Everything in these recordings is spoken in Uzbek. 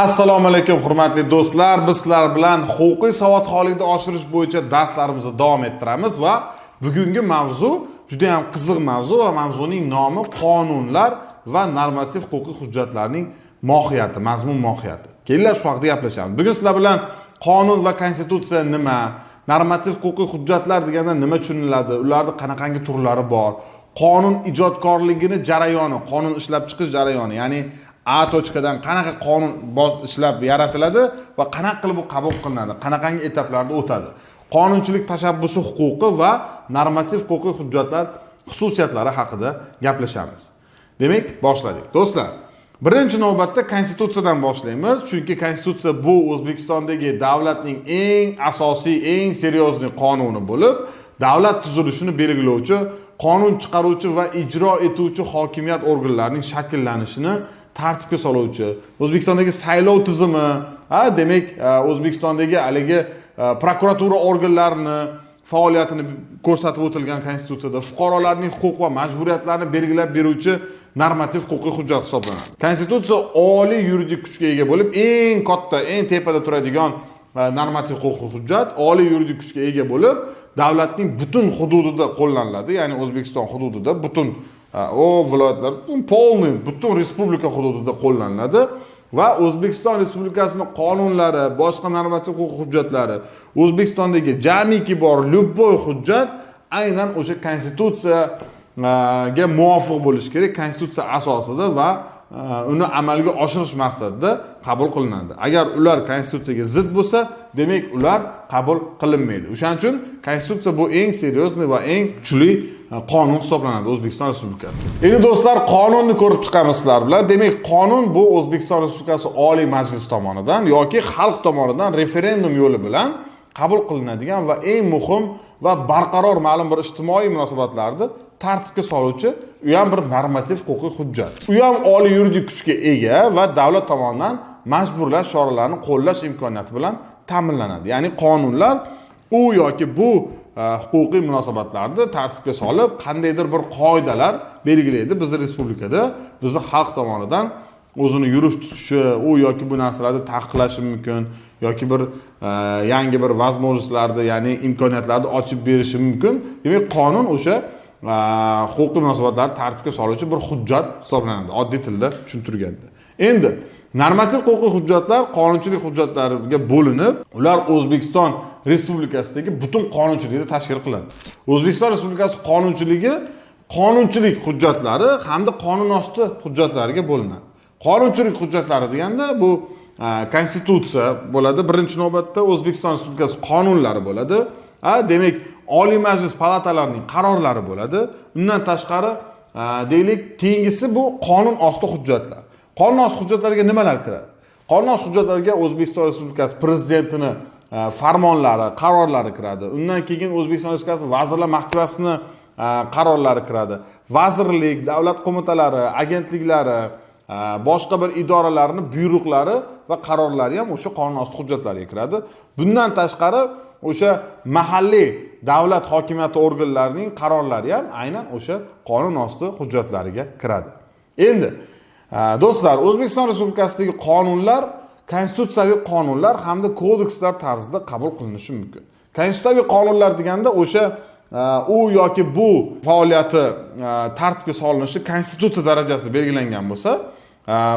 Assalomu alaykum, hurmatli do'stlar. Biz sizlar bilan huquqiy savodxonlikni oshirish bo'yicha darslarimizni davom ettiramiz va bugungi mavzu juda ham qiziq mavzu va mavzuning nomi qonunlar va normativ huquqiy hujjatlarning mohiyati, mazmun mohiyati. Kelinglar, shu haqida gaplashamiz. Bugun sizlar bilan qonun va konstitutsiya nima, normativ huquqiy hujjatlar deganda nima tushuniladi, ularni qanaqangi turlari bor, qonun ijodkorligini jarayoni, qonun ishlab chiqish jarayoni, ya'ni А точка dan qanaqa qonun ishlab yaratiladi va qanaqa qilib u qabul qilinadi, qanaqangi etaplarda o'tadi, qonunchilik tashabbusi huquqi va normativ huquqiy hujjatlar xususiyatlari haqida gaplashamiz. Demak, boshladik, do'stlar. Birinchi navbatda konstitutsiyadan boshlaymiz, chunki konstitutsiya bu O'zbekistondagi davlatning eng asosiy, eng серьезный qonuni bo'lib, davlat tuzilishini belgilovchi, qonun chiqaruvchi va ijro etuvchi hokimiyat organlarining shakllanishini tartibga soluvchi, O'zbekistondagi saylov tizimi, ha, demak, O'zbekistondagi haligi prokuratura organlarini faoliyatini ko'rsatib o'tilgan konstitutsiyada, fuqarolarning huquq va majburiyatlarini belgilab beruvchi normativ huquqiy hujjat hisoblanadi. Konstitutsiya oliy yuridik kuchga ega bo'lib, eng katta, eng tepada turadigan normativ huquqiy hujjat, oliy yuridik kuchga ega bo'lib, davlatning butun hududida qo'llaniladi, ya'ni O'zbekiston hududida, butun o viloyatlar, полный butun respublika hududida qo'llaniladi va O'zbekiston Respublikasini qonunlari, boshqa normativ huquqiy hujjatlari, O'zbekistondagi jamiki bor любой hujjat aynan o'sha konstitutsiyaga muvofiq bo'lishi kerak, konstitutsiya asosida va uni amalga oshirish maqsadida qabul qilinadi. Agar ular konstitutsiyaga zid bo'lsa, demak, ular qabul qilinmaydi. O'shaning uchun konstitutsiya bu eng серьезный va eng kuchli qonun hisoblanadi O'zbekiston Respublikasida. Endi, do'stlar, qonunni ko'rib chiqamiz sizlar bilan. Demak, qonun bu O'zbekiston Respublikasi Oliy Majlisi tomonidan yoki xalq tomonidan referendum yo'li bilan qabul qilinadigan va eng muhim va barqaror ma'lum bir ijtimoiy munosabatlarni tartibga soluvchi, u ham bir normativ huquqiy hujjat. U ham oliy yuridik kuchga ega va davlat tomonidan majburlash choralarini qo'llash imkoniyati bilan ta'minlanadi. Ya'ni qonunlar u yoki bu huquqiy munosabatlarni tartibga solib, qandaydir bir qoidalar belgilaydi bizni respublikada, bizni xalq tomonidan o'zini yurish tutishi, u yoki bu narsalarni taqiqlashi mumkin yoki bir yangi bir возможность larni, ya'ni imkoniyatlarni ochib berishi mumkin. Demak, qonun o'sha huquqiy munosabatlarni tartibga soluvchi bir hujjat hisoblanadi, oddiy tilda tushuntirganda. Endi normativ huquqiy hujjatlar qonunchilik hujjatlariga bo'linib, ular O'zbekiston Respublikasidagi butun qonunchilikni tashkil qiladi. O'zbekiston Respublikasi qonunchiligi qonunchilik hujjatlari hamda qonunosti hujjatlariga bo'linadi. Qonunchilik hujjatlari deganda bu konstitutsiya bo'ladi, birinchi navbatda O'zbekiston Respublikasi qonunlari bo'ladi, a, demak, Oliy Majlis palatalarining qarorlari bo'ladi. Undan tashqari, deylik, keyingisi bu qonun osti hujjatlar. Qonun osti hujjatlarga nimalar kiradi? Qonun osti hujjatlarga O'zbekiston Respublikasi prezidentini farmonlari, qarorlari kiradi. Undan keyin O'zbekiston Respublikasi Vazirlar Mahkamasini qarorlari kiradi, vazirlik, davlat qo'mitalari, agentliklari, boshqa bir idoralarni buyruqlari va qarorlari ham o'sha qonun osti hujjatlarga kiradi. Bundan tashqari, o'sha mahalliy davlat hokimiyati organlarining qarorlari ham aynan o'sha qonun osti hujjatlariga kiradi. Endi, do'stlar, O'zbekiston Respublikasidagi qonunlar konstitutsiyaviy qonunlar hamda kodekslar tarzida qabul qilinishi mumkin. Konstitutsiyaviy qonunlar deganda o'sha u yoki bu faoliyati tartibga solinishi konstitutsiya darajasida belgilangan bo'lsa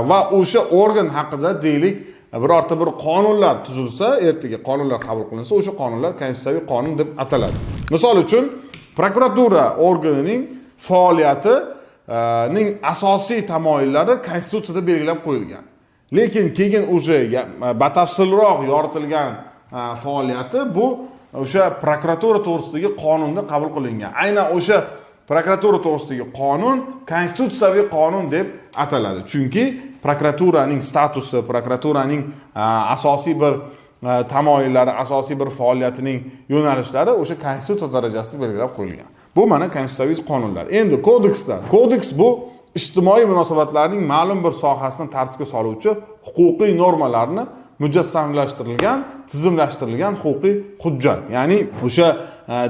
va o'sha organ haqida, deylik, birorta bir qonunlar tuzilsa, ertaga qonunlar qabul qilinsa, o'sha qonunlar konstitutsiyaviy qonun deb ataladi. Misol uchun, prokuratura organining faoliyati ning asosiy tamoyillari konstitutsiyada belgilab qo'yilgan, lekin keyin уже batafsilroq yoritilgan faoliyati bu o'sha prokuratura to'g'risidagi qonunda qabul qilingan. Aynan o'sha prokuratura to'g'risidagi qonun konstitutsiyaviy qonun deb ataladi, chunki prokuraturaning statusi, prokuraturaning asosiy bir tamoyillari, asosiy bir faoliyatining yo'nalishlari o'sha konstitutsiya darajasida belgilab qo'yilgan. Bu mana konstitutsiyaviy qonunlar. Endi kodekslar. Kodeks bu ijtimoiy munosabatlarning ma'lum bir sohasini tartibga soluvchi huquqiy normalarni mujassamlashtirilgan, tizimlashtirilgan huquqiy hujjat. Ya'ni o'sha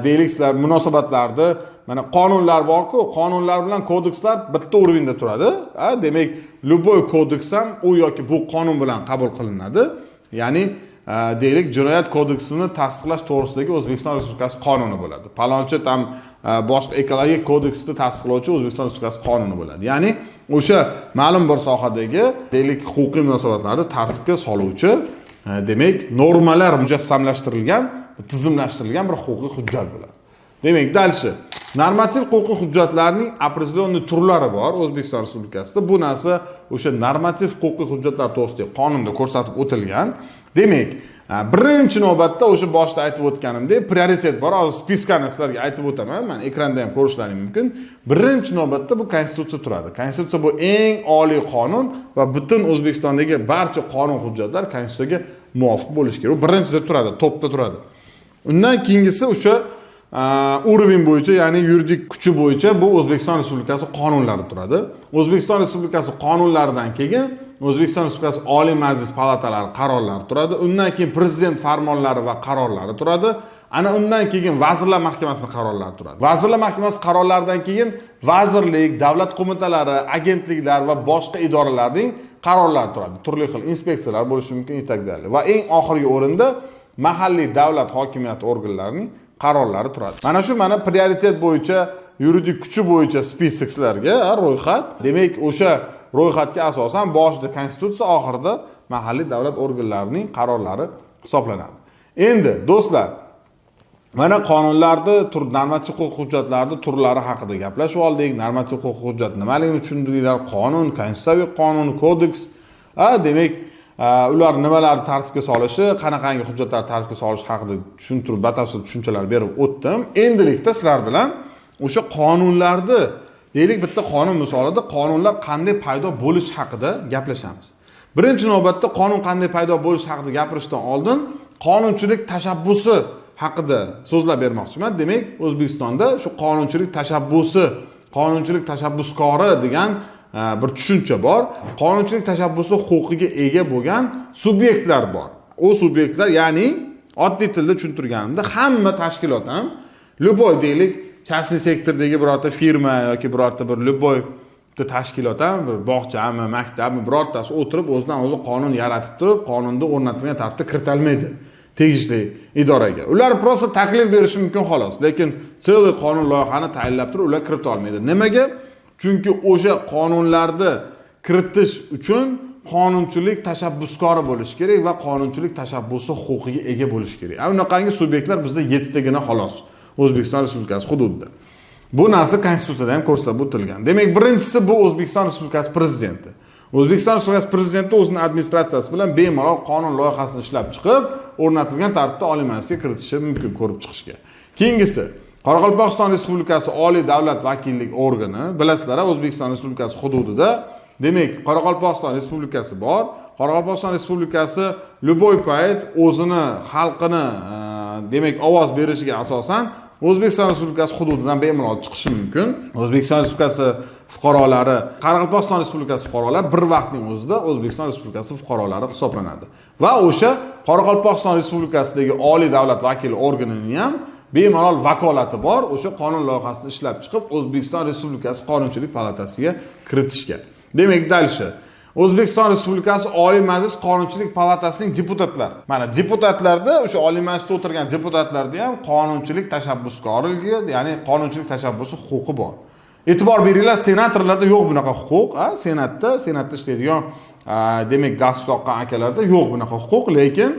deylik, sizlar munosabatlarni Mana qonunlar bor-ku, qonunlar bilan kodekslar bitta уровень da turadi. Demak, любой kodeks ham u yoki bu qonun bilan qabul qilinadi. Ya'ni deylik, jinoyat kodeksini tasdiqlash to'g'risidagi O'zbekiston Respublikasi qonuni bo'ladi. Palonchi там boshqa ekologik kodeksni tasdiqlovchi O'zbekiston Respublikasi qonuni bo'ladi. Ya'ni o'sha ma'lum bir sohadagi, deylik, huquqiy munosabatlarni tartibga soluvchi, demak, normalar mujassamlashtirilgan, tizimlashtirilgan bir huquqiy hujjat bo'ladi. Demak, дальше. Normativ huquqiy hujjatlarning определенный turlari bor O'zbekiston Respublikasida. Bu narsa o'sha normativ huquqiy hujjatlar to'g'risidagi qonunda ko'rsatib o'tilgan. Demak, birinchi navbatda o'sha boshida aytib o'tganimdek prioritet bor. Hozir списка ni sizlarga aytib o'taman. Mana ekranda ham ko'rishlaring mumkin. Birinchi navbatda bu Konstitutsiya turadi. Konstitutsiya bu eng oliy qonun va butun O'zbekistondagi barcha qonun hujjatlar Konstitutsiyaga muvofiq bo'lishi kerak. U birinchida turadi, topda turadi. Undan keyingisi o'sha уровень bo'yicha, ya'ni yuridik kuchi bo'yicha bu O'zbekiston Respublikasi qonunlari turadi. O'zbekiston Respublikasi qonunlaridan keyin O'zbekiston Respublikasi Oliy Majlis palatalari qarorlari turadi. Undan keyin prezident farmonlari va qarorlari turadi. Ana undan keyin Vazirlar Mahkamasining qarorlari turadi. Vazirlar Mahkamasi qarorlaridan keyin vazirlik, davlat qo'mitalari, agentliklar va boshqa idoralarning qarorlari turadi. Turli xil inspeksiyalar bo'lishi mumkin и так далее. Va eng oxirgi o'rinda mahalliy davlat hokimiyati organlarining qarorlari turadi. Mana shu mana prioritet bo'yicha, yuridik kuchi bo'yicha список sizlarga, ro'yxat. Demak, o'sha ro'yxatga asosan boshida Konstitutsiya, oxirida mahalliy davlat organlarining qarorlari hisoblanadi. Endi do'stlar, mana qonunlarni tur, normativ huquq hujjatlarni turlari haqida gaplashib oldik. Normativ huquq hujjat nimaligini tushundinglar. Qonun, konstitutsiyaviy qonun, kodeks, demak, ular nimalarni tartibga solishi, qanaqangi hujjatlarni tartibga solishi haqida tushuntirib, batafsil tushunchalar berib o'tdim. Endilikda sizlar bilan o'sha qonunlarni, deylik, bitta qonun misolida qonunlar qanday paydo bo'lishi haqida gaplashamiz. Birinchi navbatda qonun qanday paydo bo'lishi haqida gapirishdan oldin qonunchilik tashabbusi haqida so'zlab bermoqchiman. Demak, O'zbekistonda shu qonunchilik tashabbusi, qonunchilik tashabbuskori degan bir tushuncha bor. Qonunchilik tashabbusi huquqiga ega bo'lgan subyektlar bor. U subyektlar, ya'ni oddiy tilda tushuntirganimda, hamma tashkilot ham, любой, deylik, частный sektordagi birorta firma yoki birorta bir любой bitta tashkilot ham, bir bog'chami, maktabmi, birortasi o'tirib o'zidan o'zi qonun yaratib turib, qonunda o'rnatilgan tartibda kiritalmaydi tegishli idoraga. Ular просто taklif berishi mumkin xolos, lekin целый qonun loyihani tayinlab turib ular kirita olmaydi. Nimaga? Chunki o'sha qonunlarni kiritish uchun qonunchilik tashabbuskori bo'lishi kerak va qonunchilik tashabbusi huquqiga ega bo'lishi kerak. Unaqangi subyektlar bizda yettitagina xolos O'zbekiston Respublikasi hududida. Bu narsa Konstitutsiyada ham ko'rsatib o'tilgan. Demak, birinchisi bu O'zbekiston Respublikasi prezidenti. O'zbekiston Respublikasi prezidenti o'zini administratsiyasi bilan bemalol qonun loyihasini ishlab chiqib, o'rnatilgan tartibda Oliy Majlisga kiritishi mumkin ko'rib chiqishga. Keyingisi Qoraqalpog'iston Respublikasi Oliy davlat vakillik organi. Bilasizlar, O'zbekiston Respublikasi hududida, demak, Qoraqalpog'iston Respublikasi bor. Qoraqalpog'iston Respublikasi любой payt o'zini xalqini, demak, ovoz berishiga asosan O'zbekiston Respublikasi hududidan bemalol chiqishi mumkin. O'zbekiston Respublikasi fuqarolari, Qoraqalpog'iston Respublikasi fuqarolari bir vaqtning o'zida O'zbekiston Respublikasi fuqarolari hisoblanadi va o'sha Qoraqalpog'iston Respublikasidagi oliy davlat vakili organining ham bemalol vakolati bor o'sha qonun loyihasini ishlab chiqib, O'zbekiston Respublikasi Qonunchilik palatasiga kiritishga. Demak, дальше O'zbekiston Respublikasi Oliy Majlis Qonunchilik palatasining deputatlari. Mana deputatlarda, o'sha Oliy Majlisda o'tirgan deputatlarda ham qonunchilik tashabbuskorligi, ya'ni qonunchilik tashabbusi huquqi bor. E'tibor beringlar, senatorlarda yo'q bunaqa huquq. A senatda ishlaydigan, demak, galstuk taqqan akalarda yo'q bunaqa huquq, lekin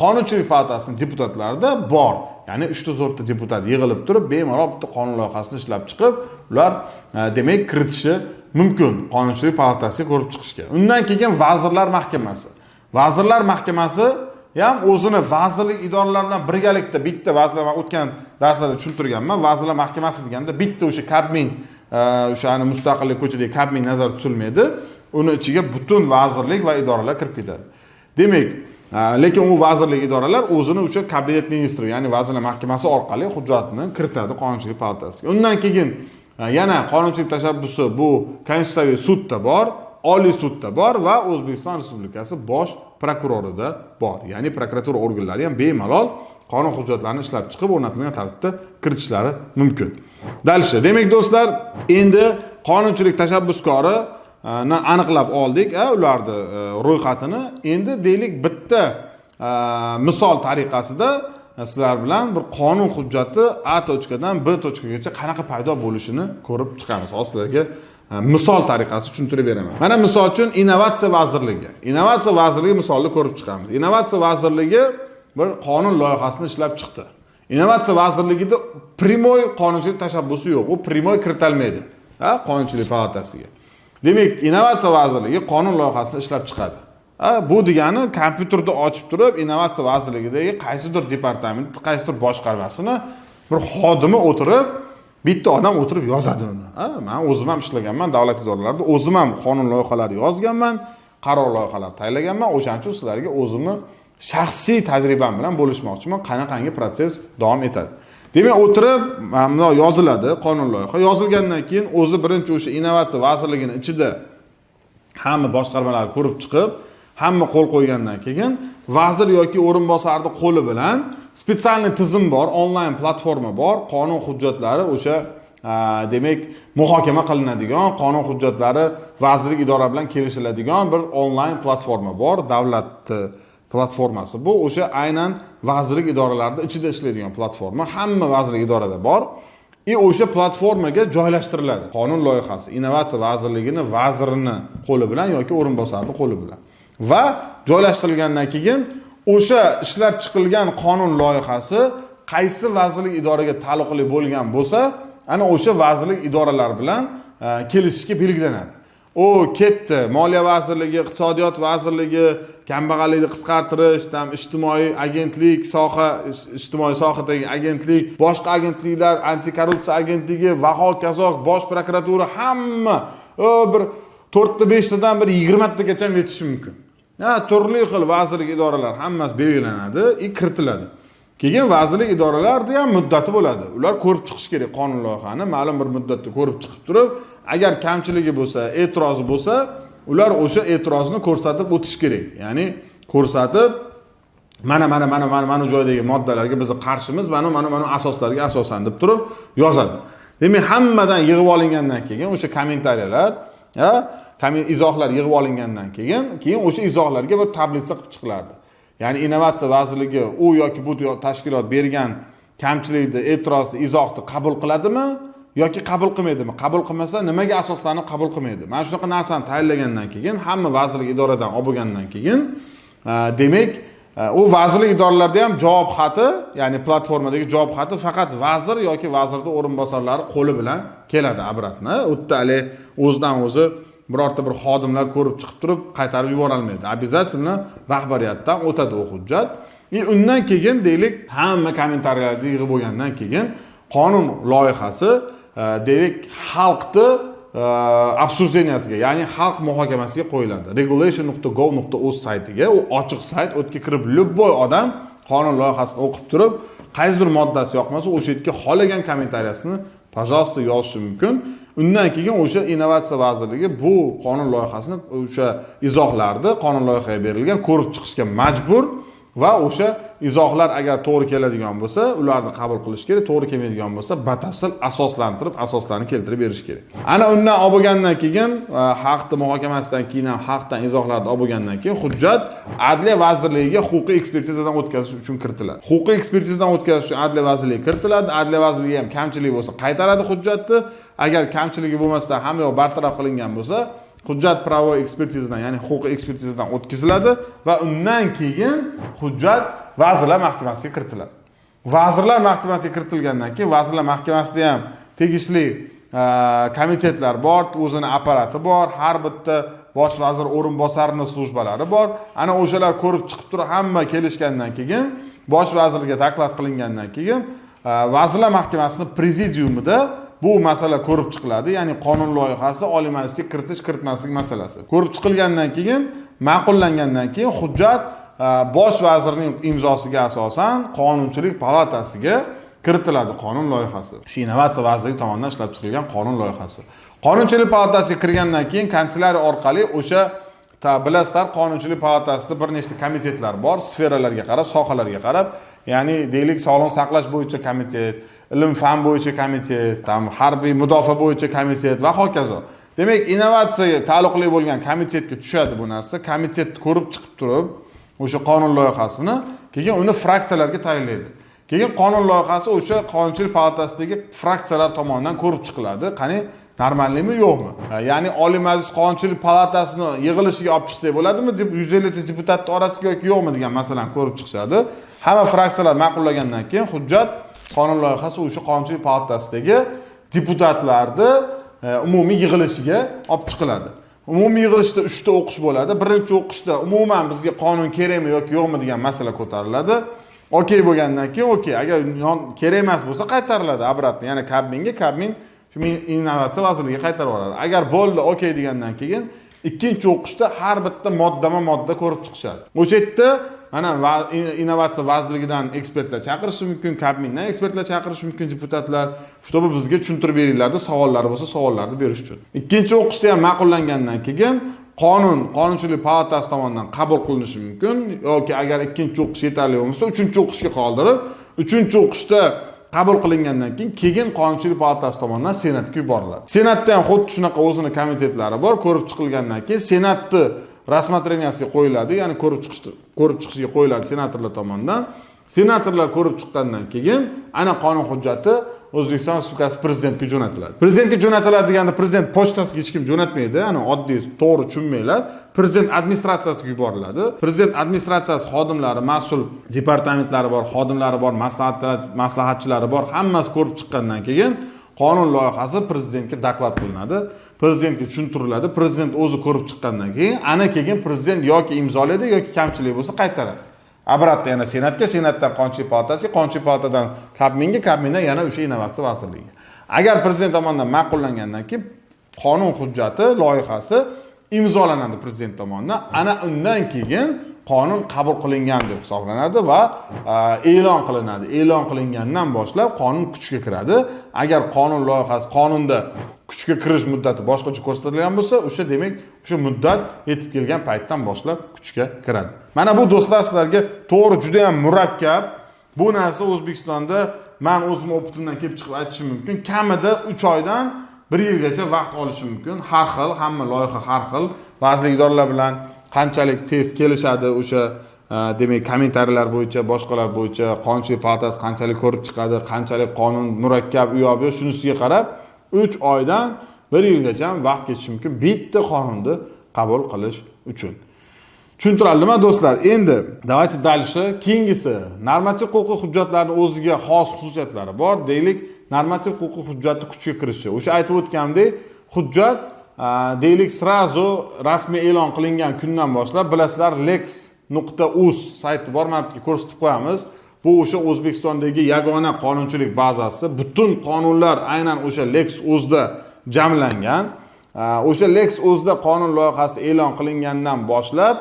qonunchilik palatasining deputatlarida bor. Ya'ni uchta, to'rtta deputat yig'ilib turib, bemalol bitta qonun loyihasini ishlab chiqib, ular, demak, kiritishi mumkin qonunchilik palatasiga ko'rib chiqishga. Undan keyin Vazirlar Mahkamasi. Vazirlar Mahkamasi ham o'zini vazirlik idoralari bilan birgalikda bitta vazirlar, man o'tgan darslarda tushuntirganman, Vazirlar Mahkamasi deganda bitta o'sha Kabmin, o'shani Mustaqillik ko'chadagi Kabmin nazarda tutilmaydi. Uni ichiga butun vazirlik va idoralar kirib ketadi. Demak, lekin u vazirlik, idoralar o'zini o'sha Кабинет министров, ya'ni Vazirlar Mahkamasi orqali hujjatni kiritadi qonunchilik palatasiga. Undan keyin yana qonunchilik tashabbusi bu Konstitutsiyaviy sudda bor. Oliy sudda bor va O'zbekiston Respublikasi bosh prokurorida bor. Ya'ni prokuratura organlari ham bemalol qonun hujjatlarini ishlab chiqib, o'rnatilgan tartibda kiritishlari mumkin. Дальше, demak, do'stlar, endi qonunchilik tashabbuskori aniqlab oldik, ularni ro'yxatini. Endi deylik, bitta misol tariqasida sizlar bilan bir qonun hujjati A точка dan B точка gacha qanaqa paydo bo'lishini ko'rib chiqamiz. Hozir sizlarga misol tariqasida tushuntirib beraman. Mana, misol uchun, Innovatsiya vazirligi. Innovatsiya vazirligi misolini ko'rib chiqamiz. Innovatsiya vazirligi bir qonun loyihasini ishlab chiqdi. Innovatsiya vazirligida прямой qonunchilik tashabbusi yo'q, u прямой kiritilmaydi, ha, qonunchilik palatasiga. Demak, Innovatsiya vazirligi qonun loyihasini ishlab chiqadi. Ha, bu degani kompyuterda ochib turib, Innovatsiya vazirligidagi qaysidir departament, qaysidir boshqarmasini bir xodimi o'tirib, bitta odam o'tirib yozadi uni. Ha, man o'zim ham ishlaganman davlat idoralarida, o'zim ham qonun loyihalari yozganman, qaror loyihalari tayyorlaganman. O'shaning uchun sizlarga o'zimni shaxsiy tajribam bilan bo'lishmoqchiman, qanaqangi protsess davom etadi. Demak, o'tirib mana bundoq yoziladi qonun loyiha. Yozilgandan keyin o'zi birinchi o'sha Innovatsiya vazirligini ichida hamma boshqarmalar ko'rib chiqib, hamma qo'l qo'ygandan keyin vazir yoki o'rinbosarni qo'li bilan специальный tizim bor, onlayn platforma bor, qonun hujjatlari o'sha, demak, muhokama qilinadigan, qonun hujjatlari vazirlik idora bilan kelishiladigan bir onlayn platforma bor, davlat platformasi. Bu o'sha aynan vazirlik idoralarida ichida ishlaydigan platforma, hamma vazirlik idorada bor. И o'sha platformaga joylashtiriladi qonun loyihasi Innovatsiya vazirligini vazirini qo'li bilan yoki o'rinbosarini qo'li bilan. Va joylashtirilgandan keyin o'sha ishlab chiqilgan qonun loyihasi qaysi vazirlik idoraga taalluqli bo'lgan bo'lsa, ana o'sha vazirlik idoralar bilan kelishishga belgilanadi. U ketdi Moliya vazirligi, Iqtisodiyot vazirligi, kambag'allikni qisqartirish, там, ijtimoiy agentlik, soha, ijtimoiy sohadagi agentlik, boshqa agentliklar, antikorrupsiya agentligi va hokazo, bosh prokuratura, hamma bir to'rtta, beshtadan bir 20 tagacha ham yetishi mumkin. Ha, turli xil vazirlik idoralar hammasi belgilanadi и kiritiladi. Keyin vazirlik idoralarida ham muddati bo'ladi, ular ko'rib chiqish kerak qonun loyihani. Ma'lum bir muddatda ko'rib chiqib turib, agar kamchiligi bo'lsa, e'tirozi bo'lsa, ular o'sha e'tirozni ko'rsatib o'tish kerak. Ya'ni ko'rsatib, mana, mana, mana, mana, mana joydagi moddalarga biz qarshimiz, mana, mana, mana asoslarga asosan deb turib yozadi. Demak, hammadan yig'ib olingandan keyin o'sha kommentariyalar, izohlar yig'ib olingandan keyin o'sha izohlarga bir таблица qilib chiqiladi. Ya'ni Innovatsiya vazirligi u yoki bu tashkilot bergan kamchilikni, e'tirozni, izohni qabul qiladimi yoki qabul qilmaydimi, qabul qilmasa, nimaga asoslanib qabul qilmaydi, mana shunaqa narsani tayyorlagandan keyin, hamma vazirlik idoradan olib bo'lgandan keyin, demak, u vazirlik idoralarida ham javob xati, ya'ni platformadagi javob xati faqat vazir yoki vazirni o'rinbosarlari qo'li bilan keladi обратно. U yerda haligi o'zidan o'zi birorta bir xodimlar ko'rib chiqib turib qaytarib yuborolmaydi, обязательно rahbariyatdan o'tadi u hujjat. И undan keyin, deylik, hamma kommentariyalarni yig'ib bo'lgandan keyin qonun loyihasi, deylik, xalqni обсуждения siga, ya'ni xalq muhokamasiga qo'yiladi regulation.gov.uz saytiga. U ochiq sayt, u yerga kirib любой odam qonun loyihasini o'qib turib, qaysidir moddasi yoqmasa, o'sha yerga xohlagan kommentariyasini, пожалуйста, yozishi mumkin. Undan keyin o'sha Innovatsiya vazirligi bu qonun loyihasini, o'sha izohlarni, qonun loyihaga berilgan, ko'rib chiqishga majbur va o'sha izohlar agar to'g'ri keladigan bo'lsa, ularni qabul qilish kerak, to'g'ri kelmaydigan bo'lsa, batafsil asoslantirib, asoslarni keltirib berish kerak. Ana undan olib bo'lgandan keyin, xalqni muhokamasidan keyin ham, xalqdan izohlarni olib bo'lgandan keyin hujjat Adliya vazirligiga huquqiy ekspertizadan o'tkazish uchun kiritiladi. Huquqiy ekspertizadan o'tkazish uchun Adliya vazirligiga kiritiladi. Adliya vazirligi ham kamchiligi bo'lsa, qaytaradi hujjatni. Agar kamchiligi bo'lmasdan, hamma yoq bartaraf qilingan bo'lsa, hujjat правовой ekspertizadan, ya'ni huquqiy ekspertizadan o'tkaziladi va undan keyin hujjat Vazirlar Mahkamasiga kiritiladi. Vazirlar Mahkamasiga kiritilgandan keyin Vazirlar Mahkamasida ham tegishli komitetlar bor, o'zini apparati bor, har bitta bosh vazir o'rinbosarini служба lari bor. Ana o'shalar ko'rib chiqib turib, hamma kelishgandan keyin, bosh vazirga доклад qilingandan keyin Vazirlar Mahkamasini prezidiumida bu masala ko'rib chiqiladi. Ya'ni qonun loyihasi Oliy Majlisga kiritish, kiritmaslik masalasi ko'rib chiqilgandan keyin, ma'qullangandan keyin hujjat bosh vazirning imzosiga asosan Qonunchilik palatasiga kiritiladi qonun loyihasi, shu Innovatsiya vazirligi tomonidan ishlab chiqilgan qonun loyihasi. Qonunchilik palatasiga kirgandan keyin kanselyariya orqali o'sha bilasizlar, qonunchilik palatasida bir nechta komitetlar bor, sferalarga qarab, sohalarga qarab, ya'ni deylik, sog'liqni saqlash bo'yicha komitet, ilm fan bo'yicha komitet, там harbiy mudofaa bo'yicha komitet va hokazo. Demak, innovatsiyaga taalluqli bo'lgan komitetga tushadi bu narsa. Komitet ko'rib chiqib turib o'sha qonun loyihasini, keyin uni fraksiyalarga tayinlaydi. Keyin qonun loyihasi o'sha qonunchilik palatasidagi fraksiyalar tomonidan ko'rib chiqiladi, qani, нормальный mi, yo'qmi. Ya'ni Oliy Majlis Qonunchilik palatasini yig'ilishiga olib chiqsak bo'ladimi deb, 150 ta deputatni orasiga yoki yo'qmi degan masalani ko'rib chiqishadi. Hamma fraksiyalar ma'qullagandan keyin hujjat, qonun loyihasi o'sha qonunchilik palatasidagi deputatlarni umumiy yig'ilishiga olib chiqiladi. Umumiy yig'ilishda uchta o'qish bo'ladi. Birinchi o'qishda umuman bizga qonun kerakmi yoki yo'qmi degan masala ko'tariladi. Okey bo'lgandan keyin okey, agar kerak emas bo'lsa, qaytariladi обратно yana Kabminga, Kabmin shu innovatsiya vazirligiga qaytarib yuboradi. Agar bo'ldi, okey degandan keyin ikkinchi o'qishda har bitta moddama modda ko'rib chiqishadi. O'sha yerda mana innovatsiya vazirligidan ekspertlar chaqirishi mumkin, Kabmindan ekspertlar chaqirishi mumkin deputatlar, чтобы bizga tushuntirib beringlar deb, savollari bo'lsa, savollarni berish uchun. Ikkinchi o'qishda ham ma'qullangandan keyin qonun qonunchilik palatasi tomonidan qabul qilinishi mumkin yoki agar ikkinchi o'qish yetarli bo'lmasa, uchinchi o'qishga qoldirib, uchinchi o'qishda qabul qilingandan keyin qonunchilik palatasi tomonidan Senatga yuboriladi. Senatda ham xuddi shunaqa o'zini komitetlari bor. Ko'rib chiqilgandan keyin Senatni рассмотрения siga qo'yiladi, ya'ni ko'rib chiqishiga qo'yiladi senatorlar tomonidan. Senatorlar ko'rib chiqqandan keyin ana qonun hujjati O'zbekiston Respublikasi prezidentiga jo'natiladi. Prezidentga jo'natiladi deganda prezident pochtasiga hech kim jo'natmaydi, ana oddiy to'g'ri tushunmanglar. Prezident administratsiyasiga yuboriladi. Prezident administratsiyasi xodimlari, mas'ul departamentlari bor, xodimlari bor, maslahatchilari bor, hammasi ko'rib chiqqandan keyin qonun loyihasi prezidentga доклад qilinadi, prezidentga tushuntiriladi. Prezident o'zi ko'rib chiqqandan keyin ana keyin prezident yoki imzolaydi, yoki kamchilik bo'lsa, qaytaradi обратно yana Senatga, Senatdan qonunchilik palatasiga, qonunchilik palatadan Kabminga, Kabmindan yana o'sha innovatsiya vazirligiga. Agar prezident tomonidan ma'qullangandan keyin qonun hujjati loyihasi imzolanadi prezident tomonidan. Ana undan keyin qonun qabul qilingan deb hisoblanadi va e'lon qilinadi. E'lon qilingandan boshlab qonun kuchga kiradi. Agar qonun loyihasi, qonunda kuchga kirish muddati boshqacha ko'rsatilgan bo'lsa, o'sha, demak, o'sha muddat yetib kelgan paytdan boshlab kuchga kiradi. Mana bu, do'stlar, sizlarga to'g'ri, juda yam murakkab bu narsa. O'zbekistonda man o'zim опыт imdan kelib chiqib aytishim mumkin, kamida 3 oydan bir yilgacha vaqt olishi mumkin. Har xil, hamma loyiha har xil, vazirlik, idoralar bilan qanchalik tez kelishadi, o'sha demak, kommentariyalar bo'yicha, boshqalar bo'yicha, qonunchilik palatasi qanchalik ko'rib chiqadi, qanchalik qonun murakkab, u yoq bu yoq, shunisiga qarab 3 oydan bir yilgacha vaqt ketishi mumkin bitta qonunni qabul qilish uchun. Tushuntirildimi, do'stlar? Endi давайте дальше. Keyingisi, normativ huquqiy hujjatlarni o'ziga xos xususiyatlari bor. Deylik, normativ huquqiy hujjatni kuchga kirishi, o'sha aytib o'tganimdek, hujjat deylik, сразу rasmiy e'lon qilingan kundan boshlab, bilasizlar, lex.uz sayti bor, mana bu yerga ko'rsatib qo'yamiz. Bu o'sha O'zbekistondagi yagona qonunchilik bazasi, butun qonunlar aynan o'sha lex uzda jamlangan. O'sha lex uzda qonun loyihasi e'lon qilingandan boshlab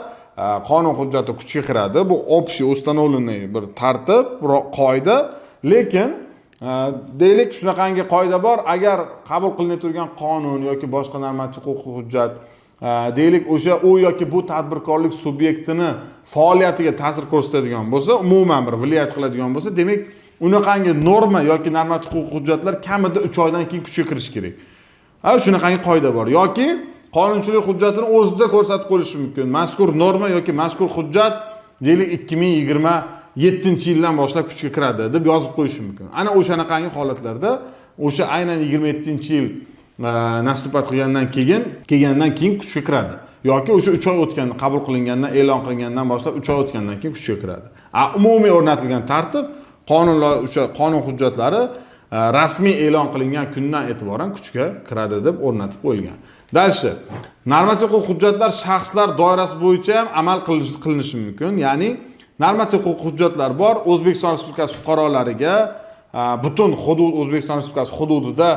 qonun hujjati kuchga kiradi. Bu общий установленный bir tartib, qoida. Lekin deylik, shunaqangi qoida bor: agar qabul qilinib turgan qonun yoki boshqa normativ huquqiy hujjat deylik, o'sha u yoki bu tadbirkorlik subyektini faoliyatiga ta'sir ko'rsatadigan bo'lsa, umuman bir влиять qiladigan bo'lsa, demak, unaqangi norma yoki normativ huquqiy hujjatlar kamida 3 oydan keyin kuchga kirishi kerak. Ha, shunaqangi qoida bor. Yoki qonunchilik hujjatini o'zida ko'rsatib qo'yishi mumkin: mazkur norma yoki mazkur hujjat, deylik, 2027-yildan boshlab kuchga kiradi deb yozib qo'yishi mumkin. Ana o'shanaqangi holatlarda o'sha aynan 27-yil наступать qilgandan keyin, kelgandan keyin kuchga kiradi yoki o'sha 3 oy o'tganda, qabul qilingandan, e'lon qilingandan boshlab 3 oy o'tgandan keyin kuchga kiradi. A umumiy o'rnatilgan tartib, qonunlar, o'sha qonun hujjatlari rasmiy e'lon qilingan kundan e'tiboran kuchga kiradi deb o'rnatib qo'yilgan. Дальше, normativ huquq hujjatlar shaxslar doirasi bo'yicha ham amal qilinishi mumkin. Ya'ni normativ huquq hujjatlar bor, O'zbekiston Respublikasi fuqarolariga, butun hudud, O'zbekiston Respublikasi hududida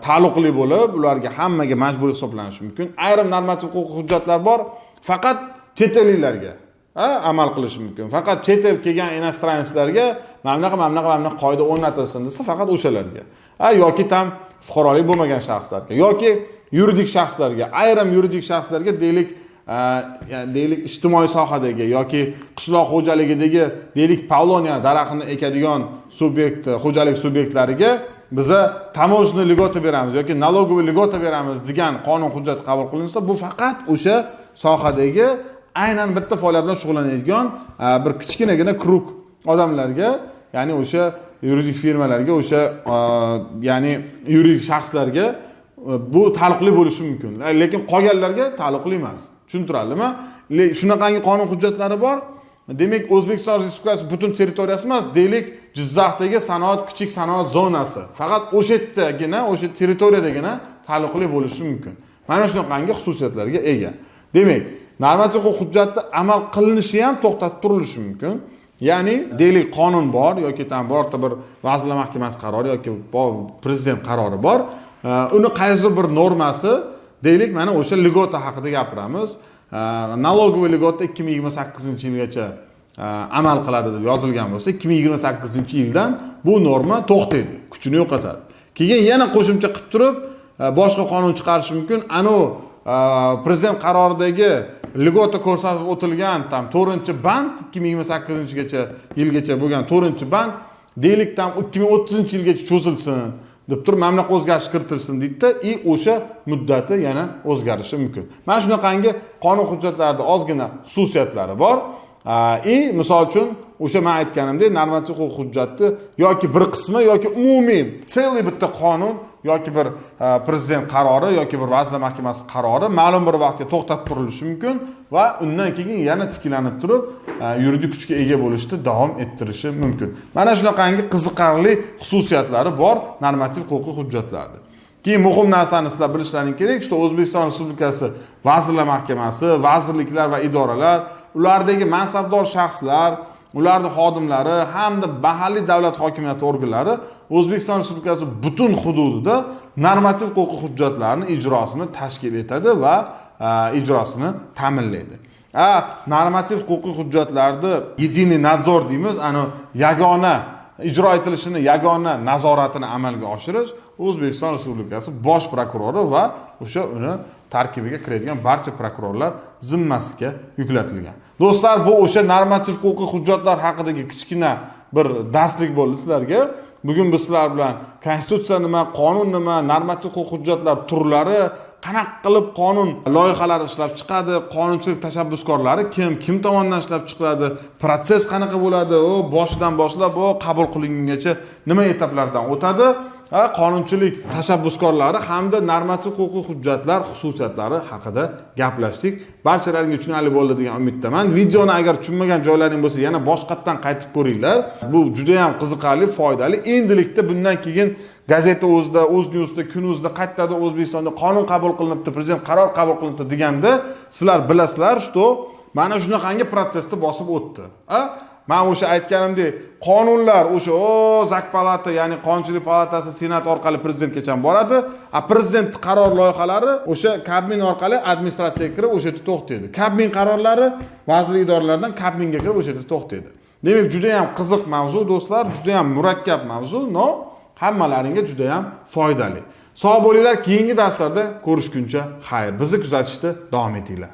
taalluqli bo'lib, ularga hammaga majburiy hisoblanishi mumkin. Ayrim normativ huquq hujjatlar bor, faqat chet elliklarga amal qilishi mumkin. Faqat chet el kelgan иностранец larga mana bunaqa, mana bunaqa, mana bunaqa qoida o'rnatilsin desa, faqat o'shalarga, yoki там Fuqarolik bo'lmagan shaxslarga yoki yuridik shaxslarga, ayrim yuridik shaxslarga, deylik, deylik, ijtimoiy sohadagi yoki qishloq xo'jaligidagi, deylik, павловния daraxtini ekadigan subyekt, xo'jalik subyektlariga biza таможенный льгота beramiz yoki налоговый льгота beramiz degan qonun hujjat qabul qilinsa, bu faqat o'sha sohadagi aynan bitta faoliyat bilan shug'ullanadigan bir kichkinagina круг odamlarga, ya'ni o'sha yuridik firmalarga, o'sha ya'ni yuridik shaxslarga bu taalluqli bo'lishi mumkin, lekin qolganlarga taalluqli emas. Tushuntirarlimi? Shunaqangi qonun hujjatlari bor. Demak, O'zbekiston Respublikasi butun territoriyasi emas, deylik, Jizzaxdagi sanoat, kichik sanoat zonasi, faqat o'sha yerdagina, o'sha territoriyadagina taalluqli bo'lishi mumkin. Mana shunaqangi xususiyatlarga ega. Demak, normativ huquq hujjatni amal qilinishi ham to'xtatib turilishi mumkin. Ya'ni, deylik, qonun bor yoki там birorta bir Vazirlar Mahkamasi qarori yoki prezident qarori bor. Uni qaysidir bir normasi, deylik, mana o'sha льгота haqida gapiramiz, налоговый льгота 2028-yilgacha amal qiladi deb yozilgan bo'lsa, 2028-yildan bu norma to'xtaydi, kuchini yo'qotadi. Keyin yana qo'shimcha qilib turib boshqa qonun chiqarishi mumkin. Anavi prezident qaroridagi льгота ko'rsatib o'tilgan там to'rtinchi band, 2028-gacha yilgacha bo'lgan to'rtinchi band, deylik, там 2030-yilgacha cho'zilsin deb turib, mana bunaqa o'zgarish kiritilsin deydida, и o'sha muddati yana o'zgarishi mumkin. Mana shunaqangi qonun hujjatlarida ozgina xususiyatlari bor. И misol uchun, o'sha man aytganimdek, normativ huquq hujjatni yoki bir qismi, yoki umumiy целый bitta qonun, yoki bir prezident qarori, yoki bir Vazirlar Mahkamasi qarori ma'lum bir vaqtga to'xtatib turilishi mumkin va undan keyin yana tiklanib turib yuridik kuchga ega bo'lishni davom ettirishi mumkin. Mana shunaqangi qiziqarli xususiyatlari bor normativ huquqiy hujjatlarda. Keyin muhim narsani sizlar bilishlaring kerak, что O'zbekiston Respublikasi Vazirlar Mahkamasi, vazirliklar va idoralar, ulardagi mansabdor shaxslar, ularni xodimlari hamda mahalliy davlat hokimiyati organlari O'zbekiston Respublikasi butun hududida normativ huquqiy hujjatlarni ijrosini tashkil etadi va ijrosini ta'minlaydi. A normativ huquqiy hujjatlarni единый надзор deymiz, ani yagona ijro etilishini, yagona nazoratini amalga oshirish O'zbekiston Respublikasi bosh prokurori va o'sha uni tarkibiga kiradigan barcha prokurorlar zimmasiga yuklatilgan. Do'stlar, bu o'sha normativ huquqiy hujjatlar haqidagi kichkina bir darslik bo'ldi sizlarga. Bugun biz sizlar bilan konstitutsiya nima, qonun nima, normativ huquq hujjatlar turlari, qanaqa qilib qonun loyihalari ishlab chiqadi, qonunchilik tashabbuskorlari kim, kim tomonidan ishlab chiqiladi, protsess qanaqa bo'ladi, u boshidan boshlab u qabul qilingungacha nima etaplardan o'tadi, qonunchilik tashabbuskorlari hamda normativ huquqiy hujjatlar xususiyatlari haqida gaplashdik. Barchalaringga tushunarli bo'ldi degan umiddaman. Videoni agar tushunmagan joylaring bo'lsa, yana boshqatdan qaytib ko'ringlar. Bu juda ham qiziqarli, foydali. Endilikda bundan keyin Gazeta o'zida, O'z Newsda, Kun o'zida qayerdadir O'zbekistonda qonun qabul qilinibdi, prezident qaror qabul qilinibdi deganda, sizlar bilasizlar, что mana shunaqangi protsessni bosib o'tdi. A man o'sha aytganimdek, qonunlar o'sha o Закпалата, ya'ni Qonunchilik palatasi, Senat orqali prezidentgacha boradi, a prezident qaror loyihalari o'sha Kabmin orqali administratsiyaga kirib, o'sha yerda to'xtaydi. Kabmin qarorlari vazirlik idoralaridan Kabminga kirib, o'sha yerda to'xtaydi. Demak, juda yam qiziq mavzu, do'stlar, juda yam murakkab mavzu, но hammalaringga juda yam foydali. Sog' bo'linglar, keyingi darslarda ko'rishguncha xayr. Bizni kuzatishda davom etinglar.